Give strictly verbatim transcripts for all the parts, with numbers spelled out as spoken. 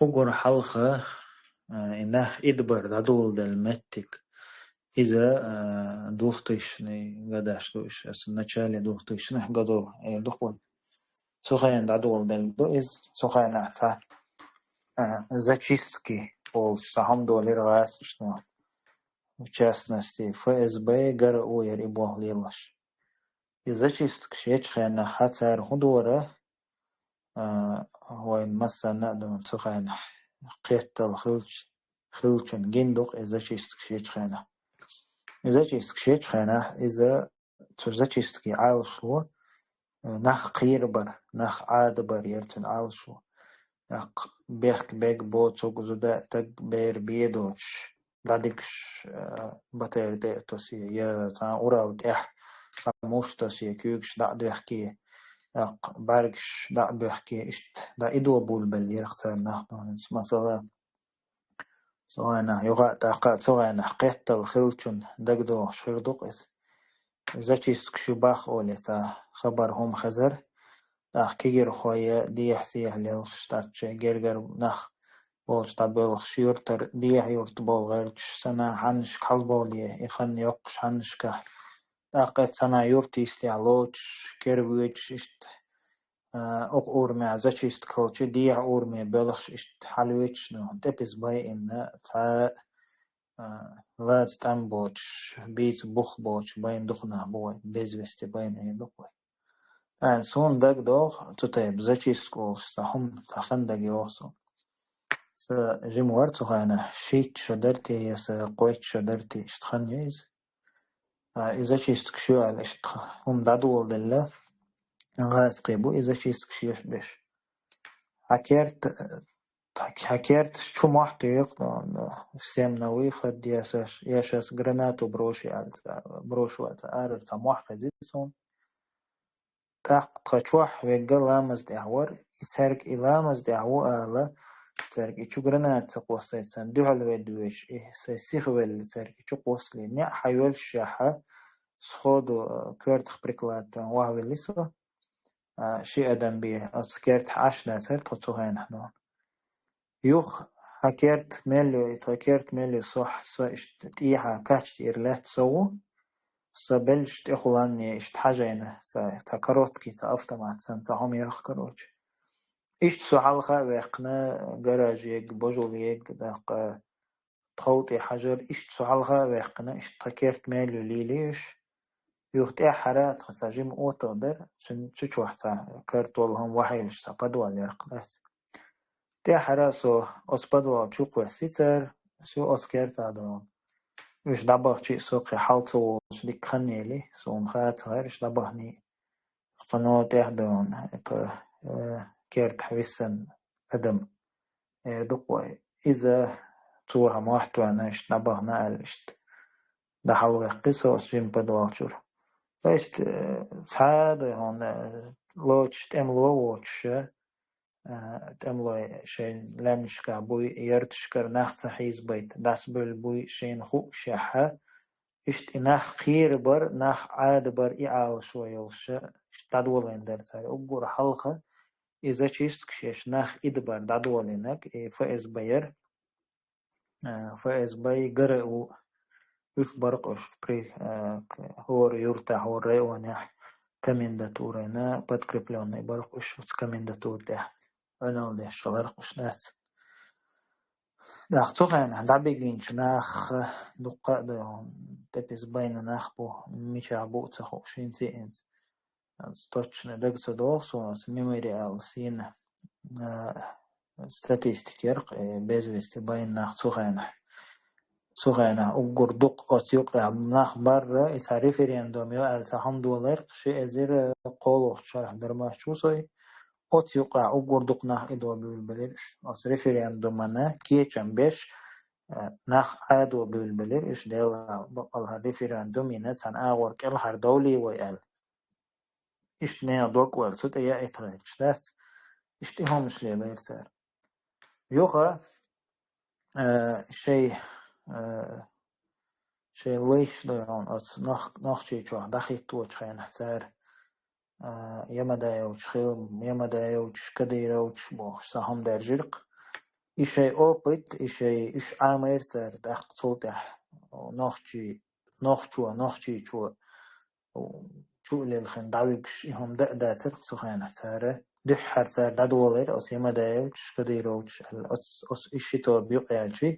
Уггар хьалха, а, и нах идбар дӀадоладелла меттиг. Иза, а, двухтысячный годаш ду уж, аса начале двухтысячных годов, э, духун. Цу хенахь дӀадоладелла ду иза, цу хенахь цхьа, а, зачистки олуш цхьа хӀума долийра гӀазкхашна. В частности, ФСБ, ГРУ яра и болх лелош. И зачисткаш ечу хенахь цара хӀун дора, а, вайн массанна а ду цу хенахь кхеттал хилч-, хилчун гина ду-кх и зачисткаш ечу хенахь. И зачисткаш ечу хенахь иза цу зачисткийн Ӏалашо, э, нах кхерабар, нах Ӏадабар яра цуьнан Ӏалашо. ТӀаккха бехк бег боцург, зуда а, таг а, бер а бен доцуш, дӀадигаш, э, батарей тӀе а тосий, я цхьана урал тӀехь цхьа муш тосий, куьйгаш дӀа а доьхкий, тӀаккха бӀаьргаш дӀа а боьхкий, иштта дӀа идо буьйлабелла яра-кх цара нах, масала, цу хенахь юха а, тӀаккха а цу хенахь кхеттал хилчун дагадогӀуш хир ду-кх иза. Зачисткаш ю бах олий цхьа хабар, хӀума хезара. ТӀаккха кегийрхой дехьа-сехьа лелхаш, тӀаккха шайн гергара нах болчу дӀабоьлхуш, юьртара дехьа юрт болу гӀерташ, санна хьаннашка хьалабовлий, и хан йоккхуш хьаннашкахь. ТӀаккха санна юрт йистехь лоцуш, кера воьдуш иштта, а, окху урамехь зачистка хилча, дехьа ураме боьлхуш иштта хьалавоьдуш, ну, тӀепаза байина цхьа, а, лаца тӀам боцуш, бийца бух боцуш байна дукха нах бу вай, без вести байна эр ду-кх вай. ТӀаккха суна дагадогӀу, цу тайпа зачистка олуш цхьа хӀума, цхьа хан дагайогӀу суна. Сан жима вара цу хенахь, шийтта шо дара те, я сан кхойтта шо дара те, иштта хан ю иза. А, и зачисткаш ю аьлла, иштта хӀума дӀадоладелла, гӀазкхий бу и зачисткаш еш берш. Хьан керта, хьан керта чу мохь туьйху, всем на выход, я щас, я щас гранату брошу аьлла, брошу аьлла, арара цхьа мохь хезира суна. ТӀаккха тхан чохь вегга ламаз тӀехь вара, и цаьрга и ламаз тӀехь ву ала, цаьрга и чу граната ца кхоссай, царна дуьхьал ведда веш, и сайн сиха велла цаьрга и чу кхоссале, неӀ хьайоьллушехь, сходу, а, коьртах приклад тойна вахвелли со, а, ши адам бен, оцу кертахь Ӏаш дацара тхо цу хенахь нуна. Юха хьан керта мел ю, и тхан керта мел ю, со, со иштта тӀехьа качта ира лаьтта со ву, со беллаш тӀехуланне иштта хьажийна, ца, ца короткий, ца автомат санна, ца хӀума яра-кх, короче. Иштта со хьалха а ваьккхина, гараж егга, божул егга, тӀаккха тхов тӀе хьажар, иштта со хьалха а ваьккхина, иштта тхан керта мел ю лийли уьш. Юха тӀаьххьара тхан цхьа жима ото дара, цуьн-, цу чохь цхьа картол хӀума вахьийлаш цхьа подвал яра-кх, дац. ТӀаьххьара со оцу подвал чу кхоьссий цара, со оцу кертахь ду. Уьш дӀабахчий, со кхин хьал ца волуш дика хан елий, суна хаа ца хаьара уьш дӀабахний. Кхано тӀехь ду, тхан, э, кертахь виссина адам, эр ду-кх вай. Иза цо хьан мохь тоьхна, иштта дӀабахна аьлла, иштта дӀахьалаваьккхи со оцу жима подвал чуьра. То есть, э, цхьа а ду хьуна, э, лоцуш тӀемало воцуш, а, тӀемалой шайн лаьмнашкахь буй, ярташкара нах ца хьийзабайта, дӀасабевлла буй шайна хуушехь, иштта и нах кхерабар, нах Ӏадабар и Ӏалашо йолуш, иштта дӀадолийна дара цара. Уггар хьалха и зачисткаш еш, нах идабар дӀадолийнарг и ФСБ яра. А, ФСБ, ГРУ, уьш бара-кх уьш при-, а, к-, хӀора юьртахь, хӀора районехь комендатурина подкреплённый бара-кх уьш оцу комендатура тӀехь. Ӏуналла деш хилар-кх уьш, дац. ТӀаккха цу хенахь дӀабигинчу нах дуккха а ду, тӀепаза байна нах бу, мичахь бу а ца хууш, хӀинца а, хӀинца а. Ас точно дага ца догӀу суна, ас Мемориалс йина, а, статистика яра-кх, э, без вести байна нах цу хенахь. Цу хенахь уггар дукха оцу юкъахь нах барра, и цхьа референдум ю аьлла цхьа хӀума долийра-кх, ши эзар кхоалгӀачу шарахь дара, моьттуш ву со и. Оцу юкъахь уггар дукха нах идо буьйлабелира уьш. Оцу референдумана кечам беш, э, нах Ӏадо буьйлабелира уьш, Делан бакъалахь, референдум йина, цхьана агӀор кӀелхьардовлий вай аьлла. Иштта нехан дог а ваьлла, цу тӀе яа а тхаьллаш дац. Иштта и хӀуманаш лелийра цара. Юха, э, шайн, э, шайн лайш ду хьуна оцу Нох-, Нохчийчохь дӀахӀитточу хенахь цара, а, Ямадаевча хила, Ямадаевчаш, Кадыровчаш бохуш, цхьа хӀума даьржира-кх. И шай опыт, и шай уьш Ӏамайра цара, тӀаккха цул тӀаьхьа нохчий, нохчо, нохчийчо чу а лелхина дӀавигаш, и хӀума дан а дацар цу хенахь цара. Дуьххьара цара дӀадолайра оцу Ямадаевчаш, Кадыровчаш аьлла, оц-, оц-, и ши тоба юкъаяьлча,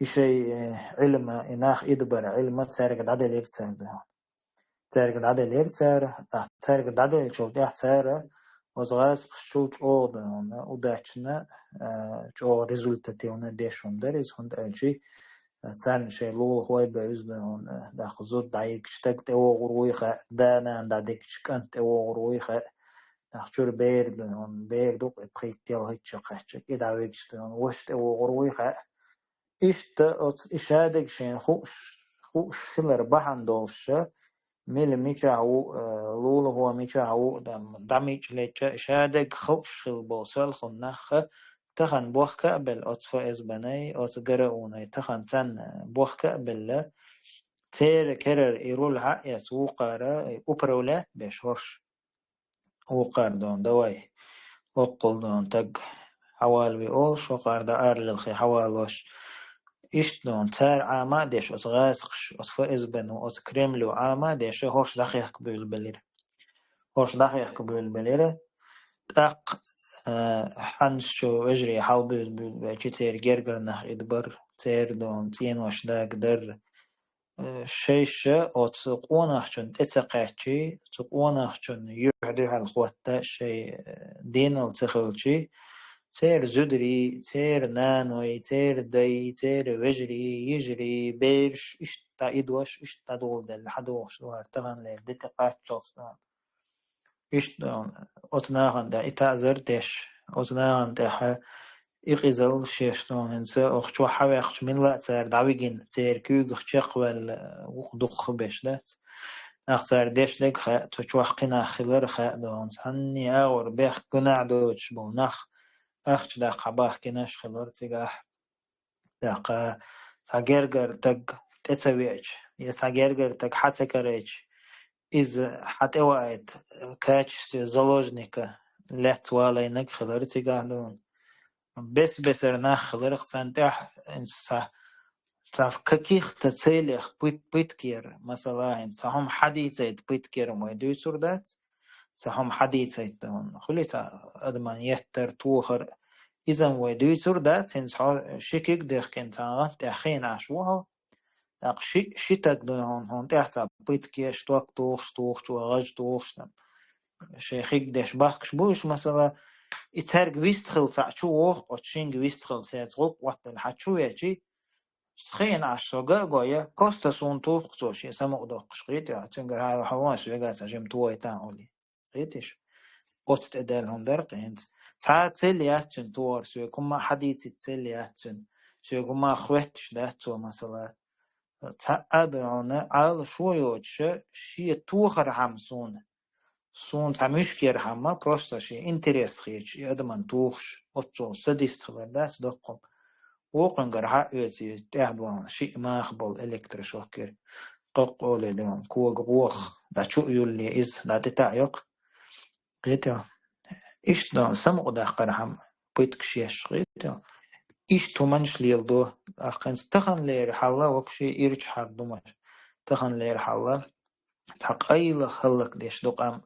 и шай, э, Ӏилма, и нах идабар Ӏилма цаьрга дӀаделира цара. Цаьрга дӀаделира цара, а, цаьрга дӀаделлачул тӀаьхьа цара оцу гӀазкхашчул чӀогӀа ду хьуна, удачна, а, чӀогӀа результативна деш хӀума дара иза, хӀунда аьлча, а, царна шайн лулахой бевза ду хьуна, даккха зуда дӀайигча стаг тӀевогӀур вуй хаьа, да-нана дӀадигча кӀант тӀевогӀур вуй хаьа, нах чуьра бер ду хьуна, бер ду-кх и пхийтта-ялхитта шо кхаьчча, и дӀавигча ду хьуна, ваша тӀевогӀур вуй хаьа. Иштта оцу и шадерг шайна хууш, хууш хилар бахьана долуша, мила мичахь ву, э, лулахо мичахь ву, дан дӀамича лечча, шадерг хууш хила болу соьлхун нах тахана бохка а белла, оцу ФСБ-най, оцу ГРУ-най тахана царна бохка а белла, церан керара и руль хьа а эцна вукхара управлять беш хӀорш. Вукхара ду хьуна, давай, оккхул ду хьуна таг хьавалаве олуш, вукхара дан аралелхе хьавалош. Иштта ду хьуна, цара Ӏама а деш оцу гӀазкхаша, оцу ФСБ-но, оцу Кремло Ӏама а деш, хӀорш дӀахехка буьйлабелира. ХӀорш дӀахехка буьйлабелира. ТӀаккха, а, хьаннаш чу вежарий хьалабуьйлабуьйлабелча, церан гергара нах идабар, церан ду хьуна цӀенош дагадар, э, шайша оцу къонахчунна тӀе ца кхаьччий, цу къонахчунна юьхь-дуьхьал хӀотта шайн, э, денал ца хилчий, церан зударий, церан наной, церан дай, церан вежарий, йижарий, бераш иштта идош, иштта дӀадоладелла, хьадогӀуш ду хӀара таханлера де тӀе кхаччалц дан. Иштта оцу нахана тӀехь и таӀзар деш, оцу нахана тӀехь и къизалла шеш ду хьуна, хӀинца оха чохь хьаваьккхича милла а цара дӀавигина, церан куьйгах чекхваьлла, вукху дукхахбеш дац. Нах цара деш дерг хаьа, цу чохь кхин нах хилар хаьа ду хьуна, цхьанне агӀор бехк гунахь доцуш болу нах ахча даккха хьабахкинарш хилар цигахь. ТӀаккха цхьа гергара таг тӀе ца веача, я цхьа гергара таг хьа ца карайча, иза хьа тӀе ваийта, э, качестве заложника лаьцна валийнарг хилар цигахь ду хьуна. Бес-бесара нах хиларх царна тӀехь, хӀинца цхьа, цхьа в каких-то целях пыт-, пытка яр, масала, хӀинца цхьа хӀума хьадийцайта пытка яр ма дуьйцур дац, цхьа хӀума хьадийцайта ду хьуна. Хуьлий цхьа адаман еттар, тохар, иза-м вай дуьйцур дац, хӀинца хьо ши куьг дехкина цхьана гӀант тӀехь хиъна Ӏаш ву хьо. ТӀаккха ши, ши таг ду хьуна, хьуна тӀехь цхьа пытка еш, ток тухуш, тухучо гӀаж тухуш, там, шайн хиг деш бахкаш бу уьш, масала, и цаьрга вистхила цхьаъ чу воху, оцу шинга вистхила цаьрца гӀуллакх оттаделла хьан чу веачий, хиъна Ӏаш со га а гой, я, коста суна туху цо шен самукъадоккхуш, кхетий, цуьнгара хьан, хьан ван ас вегацахь жима тухуьйтан олий. Кхетий шу? Оцу тӀе даьлла хӀума дара-кх хӀинца. Цхьа а цел яц цуьнан тохар, соьга хӀумма а хьадийцийта цел яц цуьнан. Соьга хӀумма а хоьттуш дац цо, масала. Цхьа а ду хьуна, Ӏалашо йоцуша, шен тохархьама суна. Суна цхьа муьшка ярхьама, просто шен интерес хеташ, и адаман тухуш, оццул садист хилар дац доккхум. Вукхуьнгара хьа а оьций, тӀаьхьа дуьйна шиъ маха болу электрошокер, кхоккъоле дуьйна кога гӀох, дӀа чу а юлле иза, дӀа тӀе таӀа йоккху. Кхетий? Иштта дуьйна самукъадаккхархьама пыткаш еш, кхетий? Иштта хӀуманаш леладо, ахкхинца таханлера хьалла вообще ирча хьар ду ма. Таханлера хьалла цхьа къайлаха хӀаллакдеш ду къам.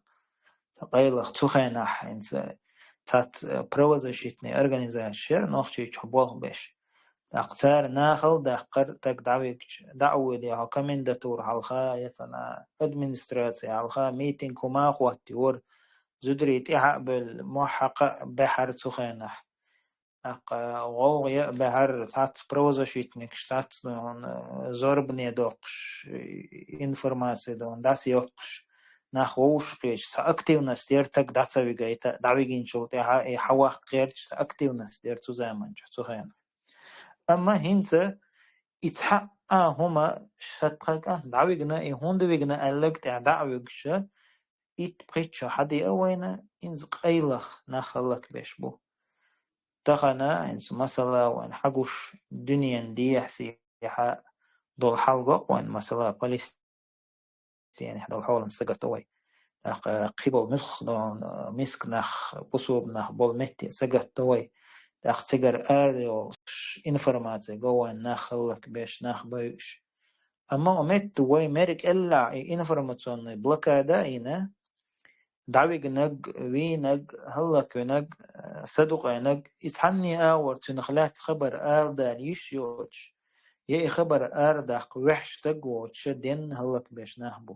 Цхьа къайлаха цу хенахь хӀинца цхьацца, э, правозащитный организацеш яра Нохчийчохь болх беш. ТӀаккха цара нахала даккхар, таг дӀавигча, дӀа а воьдий хьо комендатура хьалха, я цхьана администраци хьалха, митинг хӀума а хӀоттайора, зударий тӀаьхьа а бевлла, мохь хьакха а баьхьара цу хенахь. ТӀаккха гӀовгӀа яа а баьхьара, цхьацца правозащитникаш, цхьацца, ну, хьуна, зорбане доккхуш, информаци ду хьуна, дӀасайоккхуш, нах вовшахкхеташ, цхьа активность яра таг дӀа ца вигайта, дӀавигинчул тӀаьхьа и хьаваккха гӀерташ цхьа активность яра цу заманчохь, цу хенахь. Амма хӀинца и цхьа а хӀума ша тхан кӀант дӀавигна, и хӀунда вигна аьлларг тӀехь дӀа а вуьгуша, итт-пхийтта шо хьадеа вайна, иза къайлаха нах хӀаллакбеш бу. Тахана, хӀинца масала вайна хьагуш, дуьненан дехьа-сехьа долу хьал го-кх вайна, масала, Палестинехь долу хьолана сагатдо вай. ТӀаккха кхин болу муьлхха долу миска нах, бусулба нах болу метте сагатдо вай. тӀаккха цигара ара йолуш информаци го вайн нах хӀаллакбеш нах байуш. Амма метта вай мер кӀеллахь и информационный блокада а йина, дӀавигнарг, вийнарг, хӀаллаквинарг, садукъайнарг, и цхьанне а агӀор цуьнах лаьцна хабар арадала йиш йоцуш, я и хабар арадаккха ваьхьаш стаг воцуш, денна хӀаллакбеш нах бу.